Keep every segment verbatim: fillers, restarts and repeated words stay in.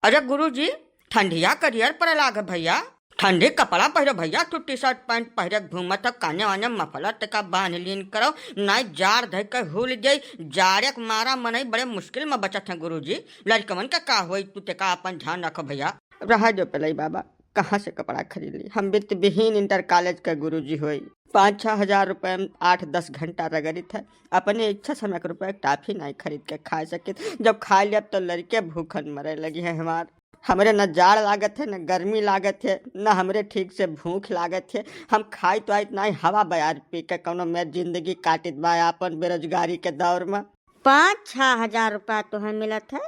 अरे गुरुजी, ठंडिया करियर पड़े लाग भैया, ठंडी कपड़ा पहिरो भैया, तू टी शर्ट पैंट पहिरे के घूमत हो, काने वाने मफलर तका बांध लीन करो, नाई जाड़ धइ के हुल जाई, जाड़े के मारा मनई बड़े मुश्किल में बचत है गुरुजी, लड़कवन के का होई, तू तेका अपन ध्यान रखो भैया। रहा जो पेलई बाबा, कहाँ से कपड़ा खरीद ली, हम वित्त विहीन इंटर कॉलेज के गुरुजी होई, पाँच छः हजार रुपये में आठ दस घंटा रगड़ित है, अपने इच्छा से हम एक रुपये के टाफी नाई खरीद के खा सकित, जब खा लियब तो लड़के भूखन मरे लगी है हमार। हमरे न जाड़ लागत है, न गर्मी लागत है, न हमरे ठीक से भूख लागत है। हम खाइत वाइत नाई, हवा बयार पी के कौनो मेर जिंदगी काटित बा आपन बेरोजगारी के दौर में। पाँच छः हजार रुपया तोहे मिलत है?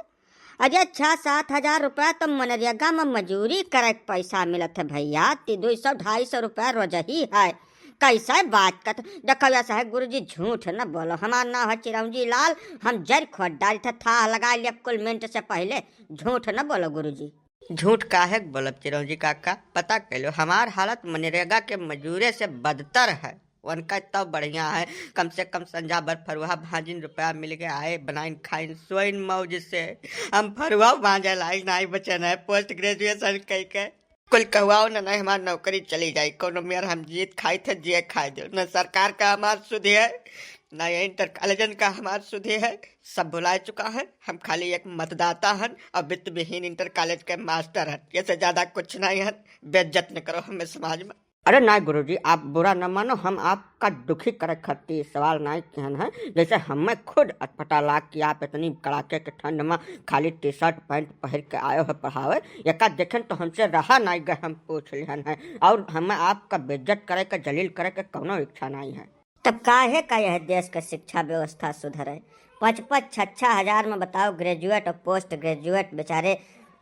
अरे, छः सात हजार रुपया तो मनरेगा में मजूरी करे के पैसा मिलत है भैया। ती दुई सौ ढाई सौ रुपया रोज ही है। कैसे बात करत? देखो ऐसा है गुरुजी, झूठ न बोलो। हमार नाम है चिरौंजी लाल, हम जर खोद डालित है, थाह लगा लिया कुल मिनट से पहले। झूठ न बोलो गुरुजी। झूठ काहे के बोलब चिरौंजी काका, पता कैलो हमार हालत मनरेगा के मजूरे से बदतर है। उनका तो बढ़िया है, कम से कम संझा भर फरुहा भांजिन रुपया मिल के आए, बनाइन खाइन सोइन मौज से। हम फरुहा भांजे लायक नाई बचन है, पोस्ट ग्रेजुएशन कई के। कुल कहवाओ न, नहीं हमार नौकरी चली जाई, कौनो मेर हम जीत खाई थे, जिए खाए दो। न सरकार का हमार सुधे है, न ये इंटर कॉलेजन का हमार सुधे है, सब भुला चुका है। हम खाली एक मतदाता हन और वित्त विहीन इंटर कॉलेज के मास्टर हन, ये से ज्यादा कुछ नहीं हन। बेइज्जत न करो हमें समाज में। अरे नाई गुरुजी, आप बुरा न मानो, हम आपका दुखी करे खातिर सवाल नाई किहन है। जैसे हमें खुद अटपटा लाग कि आप इतनी कड़ाके के ठंड में खाली टी शर्ट पैंट पहिर के आयो है पढ़ावे, एका देखेन तो हमसे रहा नाई गए, हम पूछ लिहन है। और हमें आपका बेइज्जत करे के, जलील करे के कौनो इच्छा नाई है। तब काहे का यह देश का शिक्षा व्यवस्था सुधरे? पाँच पाँच छः छः हजार में बताओ, ग्रेजुएट और पोस्ट ग्रेजुएट बेचारे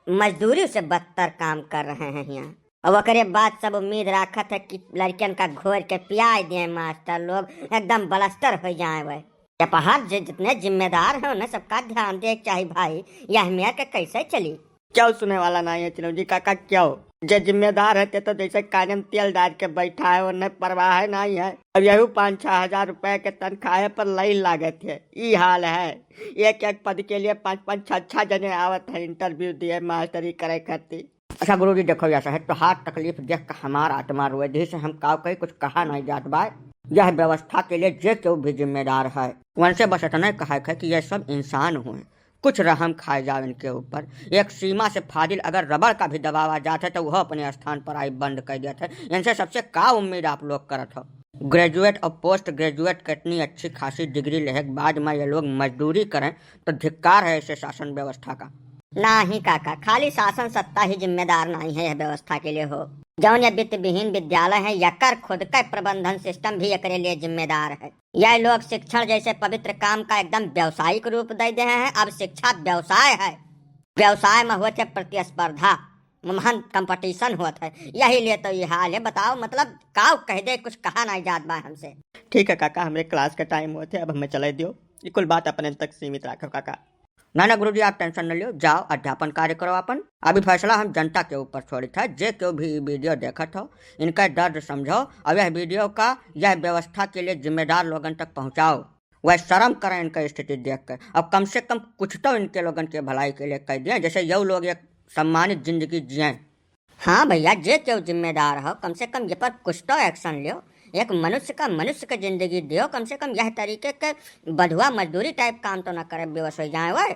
मजदूरी से बदतर काम कर रहे हैं यहाँ। और ओकरे बाद सब उम्मीद राखत है कि लड़कियन का घोर के पियाई दिए मास्टर लोग, एकदम बलस्तर हो जाए वह। जब हर जि-, जितने जिम्मेदार हैं उन्हें सबका ध्यान दे के चाही भाई, यह मेर के कैसे चली? क्यों सुने वाला नहीं है चिरौंजी काका, क्यों? जे जिम्मेदार है ते तो जैसे काने में तेल डाल के बैठा है, उन्हें परवाह है नहीं है। अब यही पाँच छः हजार रुपए के तनख्वाह पर लाइन लागत है, ई हाल है। एक एक पद के लिए पाँच पाँच छः छः जने आवत है इंटरव्यू दिए मास्टरी करे खातिर। अच्छा गुरुजी, देखो ऐसा है, तोहार तकलीफ देख के हमार आत्मा रोए, यही से हम काव कही कुछ कहा नहीं जात बा। यह व्यवस्था के लिए जे केहू भी जिम्मेदार है, उनसे बस इतना कहे है कि ये सब इंसान हुए, कुछ रहम खाए जाओ इनके ऊपर। एक सीमा से फाजिल अगर रबड़ का भी दबावा जात है तो वह अपने स्थान पर आई बंद कर देत है। इनसे सबसे का उम्मीद आप लोग करत हो? ग्रेजुएट और पोस्ट ग्रेजुएट के इतनी अच्छी खासी डिग्री लेहे के बाद में ये लोग मजदूरी करें तो धिक्कार है ऐसे शासन व्यवस्था का। नाही काका, खाली शासन सत्ता ही जिम्मेदार नाही है यह व्यवस्था के लिए हो। जौन ये वित्त विहीन विद्यालय है, यकर खुद का प्रबंधन सिस्टम भी एकरे लिए जिम्मेदार है। यह लोग शिक्षण जैसे पवित्र काम का एकदम व्यावसायिक रूप दे दे हैं। अब शिक्षा व्यवसाय है, व्यवसाय में होत है प्रतिस्पर्धा, महान कंपटीशन होत है, यही लिए तो ये हाल है। बताओ, मतलब काव कह दे, कुछ कहा नहीं जात बा हमसे। ठीक है काका, हमरे क्लास का टाइम होत है, अब हमें चले दियो। ये कुल बात अपने तक सीमित राखो काका। ना ना गुरुजी, आप टेंशन न लियो, जाओ अध्यापन कार्य करो अपन। अभी फैसला हम जनता के ऊपर छोड़ी था। जे केहू भी ई वीडियो देखत हो, इनका दर्द समझो और यह वीडियो का यह व्यवस्था के लिए जिम्मेदार लोगन तक पहुँचाओ। वह शर्म करें इनका स्थिति देख के। अब कम से कम कुछ तो इनके लोगन के भलाई के लिए कह दिए, जैसे यह लोग एक सम्मानित जिंदगी जिए। हाँ भैया, जे केहू जिम्मेदार हो, कम से कम ये पर कुछ तो एक्शन लियो। एक मनुष्य का मनुष्य के जिंदगी दियो, कम से कम यह तरीके के बधुआ मजदूरी टाइप काम तो ना करे, बेवस हो जाए वह।